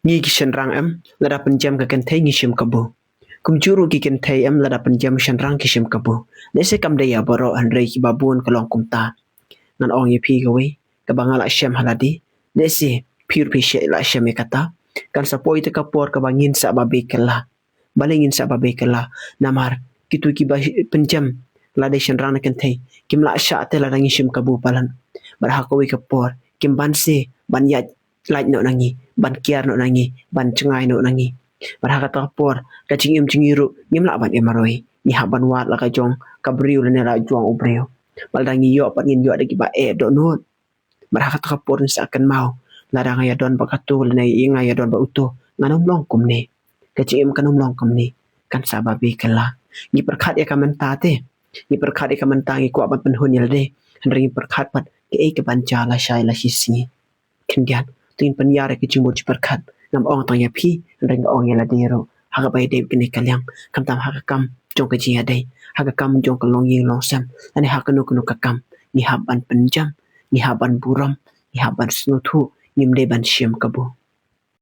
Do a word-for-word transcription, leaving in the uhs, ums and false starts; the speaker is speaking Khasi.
Ngi ki shynrang em, lada pynjem ka kynthei ngi shim kabu. Kumjuh ruh ki kynthei em, lada pynjem shynrang ki shim kabu. Lehse kam dei ïa baroh hynrei kiba bun ka long kumta. Ngan ong ïa phi kawei, kaba nga la shem ha lade. Lehse phi ruh phi la shem ïa kata. Kan sa poi te ka por kaba ngin sa ba beh kylla. Balei ngin sa ba beh kylla? Namar kito kiba pynjem, lada shynrang ne kynthei, kim lah shah te lada ngi shim kabu palat. Bad ha kawei ka por kim banse ban ïaid lait noh na ngi, ban kiar noh na ngi, ban jngai noh na ngi. Bad ha kata ka por ka jingim jong ngi ruh ngim lah ban im marwei. Ngi hap ban wad la ka jong ka briew lane la jong u briew. Bad lada ngi ïoh pat ngin ïoh da kiba eh dohnud. Bad ha kata ka por ngin sa kynmaw, lada nga ïadon bad kato lane nga ïadon bad uto, ngan ym long kumne. Ka jingim kan ym long kumne. Kan sa ba beh kylla. Ngi pyrkhat ïa ka mynta te. Ngi pyrkhat ïa ka mynta, ngi kwah ban pynhun ïa lade. Hynrei ngi pyrkhat pat kaei kaban jia lashai lashisngi. Khyndiat, to ngin pynïar ïa ka jingmut jingpyrkhat. Ngam ong tang ïa phi, hynrei nga ong ïa lade ruh. Ha kaba ïadei bad kane ka liang, khamtam ha ka kam jong ka jingïadei, ha ka kam jong ka longïing longsem, lane ha kano kano ka kam, ngi hap ban pynjem, ngi hap ban burom, ngi hap ban sngewthuh, ngim dei ban shim kabu.